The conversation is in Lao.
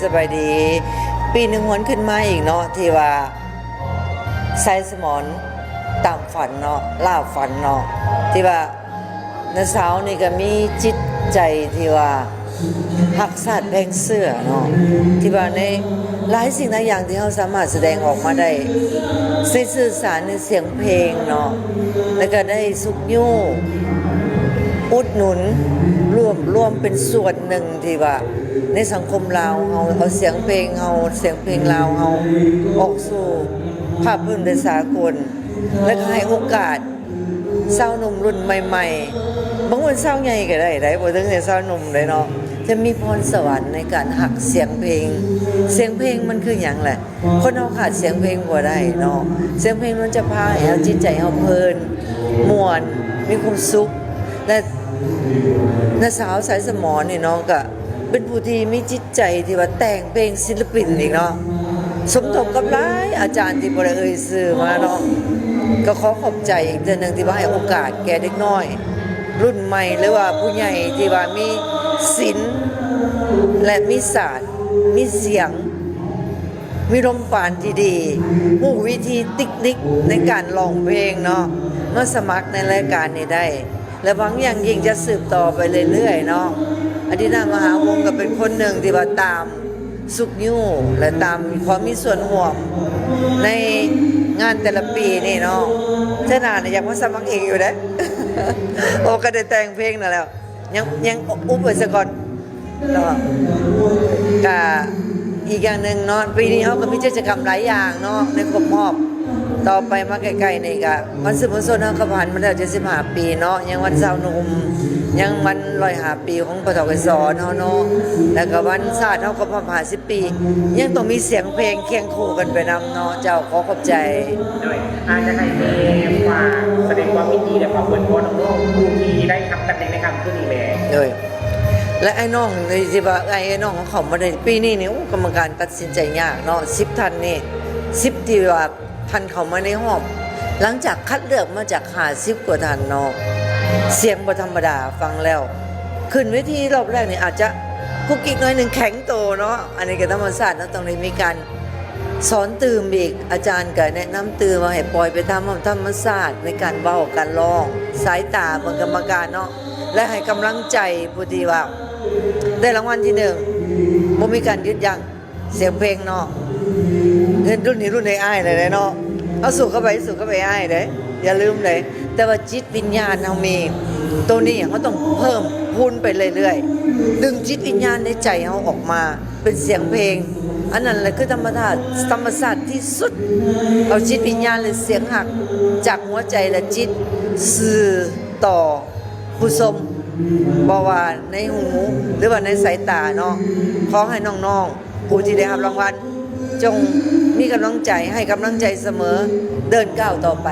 ສະບາຍດີ ປີໜຶ່ງຫວນຂຶ້ນມາອີກເນາະ ທີ່ວ່າ ສາຍສະໝອນຕາມຝັນເນາະ ລ່າຝັນເນາະ ທີ່ວ່ານ້າສາວນີ້ກໍມີຈິດໃຈທີ່ວ່າຮັກຊາດແພງເຊື້ອເນາະ ທີ່ວ່າໃນຫຼາຍສິ່ງຫຼາຍຢ່າງທີ່ເຮົາສາມາດສະແດງອອກມາໄດ້ ໃນສື່ສານ ໃນສຽງເພງເນາະ ແລ້ວກໍໄດ້ຊຸກຍູ້ ອຸດໜູນ ລວມ ລວມເປັນສ່ວນໜຶ່ງທີ່ວ່າ ໃນສັງຄົມລາວເຮົາ ເອົາສຽງເພງເຮົາ ສຽງເພງລາວເຮົາ ອອກສູ່ພາກພື້ນໄດ້ສາກົນ ແລະກໍໃຫ້ໂອກາດຊາວໜຸ່ມລຸ້ນໃໝ່ໆ ບາງຄົນຊາວໃຫຍ່ກໍໄດ້ໄດ໋ ບໍ່ເຖິງແຕ່ຊາວໜຸ່ມເດ້ເນາະ ຈະມີພອນສະຫວັນໃນການຮັກສຽງເພງ. ສຽງເພງມັນຄືຫຍັງແຫຼະ? ຄົນເຮົາຂາດສຽງເພງບໍ່ໄດ້ເນາະ ສຽງເພງມັນຈະພາໃຫ້ເຮົາ ຈິດໃຈເຮົາເພີນ ມ່ວນ ມີຄວາມສຸກ ແລະ ນ້າສາວ ສາຍສະໝອນ ນີ້ເນາະ ກະເປັນຜູ້ທີ່ມີຈິດໃຈທີ່ວ່າແຕ່ງເພງສິນລະປິນອີກເນາະ ສົມທົບກັບຫຼາຍອາຈານທີ່ບໍ່ໄດ້ເອີ່ຍຊື່ມາເນາະ ກໍຂໍຂອບໃຈອີກເທື່ອໜຶ່ງທີ່ວ່າໃຫ້ໂອກາດແກ່ເດັກນ້ອຍລຸ້ນໃໝ່ ຫຼືວ່າຜູ້ໃຫຍ່ທີ່ວ່າມີສິນ ແລະ ມີສາດ ມີສຽງ ມີລົມປານທີ່ດີ ຮູ້ວິທີຕິກນິກໃນການຮ້ອງເພງເນາະ ມາສະໝັກໃນລາຍການນີ້ໄດ້ ແລະ ຫວັງຢ່າງຍິ່ງຈະສືບຕໍ່ໄປເລື້ອຍໆເນາະ. ອາດີນາມະຫາວົງກໍເປັນຄົນໜຶ່ງທີ່ວ່າຕາມຊຸກຍູ້ ແລະ ຕາມຂໍມີສ່ວນຮ່ວມໃນງານແຕ່ລະປີນີ້ເນາະ ເທື່ອໜ້ານີ້ຢາກມາສະໝັກເອງຢູ່ເດ້ ໂອ ກໍໄດ້ແຕ່ງເພງນັ້ນແຫຼ້ວ ຍັງ ຍັງອຸບໄວ້ຊະກ່ອນເນາະ ກະອີກຢ່າງໜຶ່ງເນາະ ປີນີ້ເຮົາກໍມີກິດຈະກຳຫຼາຍຢ່າງເນາະ ໃນຄົບຮອບ ຕໍ່ໄປມາໃກ້ໆນີ້ກະ ວັນສື່ມວນຊົນເຮົາກໍຜ່ານມາແລ້ວເຈັດສິບຫ້າປີເນາະ ຍັງວັນຊາວໜຸ່ມ ຍັງວັນຮ້ອຍຫ້າປີຂອງ ປທກສ ເຮົາເນາະ ແລ້ວກໍວັນຊາດເຮົາຄົບຮອບຫ້າສິບປີ ຍັງຕ້ອງມີສຽງເພງຄຽງຄູ່ກັນໄປນຳເນາະ. ເຈົ້າ ຂໍຂອບໃຈ. ໂດຍ ອາ ຢາກໃຫ້ແມ່ຝາກສະແດງຄວາມຍິນດີ ແລະ ຄວາມອວຍພອນນ້ອງໆ ຜູ້ທີ່ໄດ້ຮັບຕຳແໜ່ງໃນຄ່ຳຄືນນີ້ແຫຼະ. ໂດຍ ແລະ ອ້າຍນ້ອງທີ່ວ່າ ອ້າຍ ອ້າຍນ້ອງເຂົາເຂົ້າມາໃນປີນີ້ນີ້ ໂອ້ ກຳມະການຕັດສິນໃຈຍາກເນາະ ສິບທ່ານນີ້ ສິບທີ່ວ່າທ່ານເຂົ້າມາໃນຮອບ ຫຼັງຈາກຄັດເລືອກມາຈາກຫ້າສິບກວ່າທ່ານເນາະ ສຽງບໍ່ທຳມະດາ ຟັງແລ້ວ ຂຶ້ນເວທີຮອບແລກນີ້ອາດຈະກຸກກິກໜ້ອຍໜຶ່ງ ແຂງໂຕເນາະ ອັນນີ້ກໍທຳມະຊາດເນາະ ຕ້ອງໄດ້ມີການ ສອນຕື່ມອີກ ອາຈານກໍແນະນຳຕື່ມວ່າໃຫ້ປ່ອຍໄປຕາມທຳມະຊາດໃນການເວົ້າການຮ້ອງ ສາຍຕາເບິ່ງກຳມະການເນາະ ແລະ ໃຫ້ກຳລັງໃຈຜູ້ທີ່ວ່າໄດ້ລາງວັນທີໜຶ່ງ ບໍ່ມີການຢຸດຢັ້ງ ສຽງເພງເນາະ ເງິນລຸ້ນນີ້ລຸ້ນອ້າຍໆແລ້ວເນາະ ເຮົາສູ້ກັບໄປ ສູ້ກັບໄປອ້າຍເດ້ ຢ່າລືມເດ້ ແຕ່ວ່າຈິດວິນຍານເຮົາມີ ໂຕນີ້ເຮົາຕ້ອງເພີ່ມພູນໄປເລື້ອຍໆ ດຶງຈິດວິນຍານໃນໃຈເຮົາອອກມາ ເປັນສຽງເພງ ອັນນັ້ນແຫຼະຄືທຳມະຊາດ ທຳມະຊາດທີ່ສຸດ ເອົາຈິດວິນຍານ ແລະ ສຽງຮັກຈາກຫົວໃຈ ແລະ ຈິດ ສື່ຕໍ່ຜູ້ຊົມ ບໍ່ວ່າໃນຫູ ຫຼືວ່າໃນສາຍຕາເນາະ. ຂໍໃຫ້ນ້ອງໆ ຜູ້ທີ່ໄດ້ຮັບລາງວັນ ຈົ່ງມີກຳລັງໃຈ ໃຫ້ກຳລັງໃຈສະເໝີ ເດີນກ້າວຕໍ່ໄປ.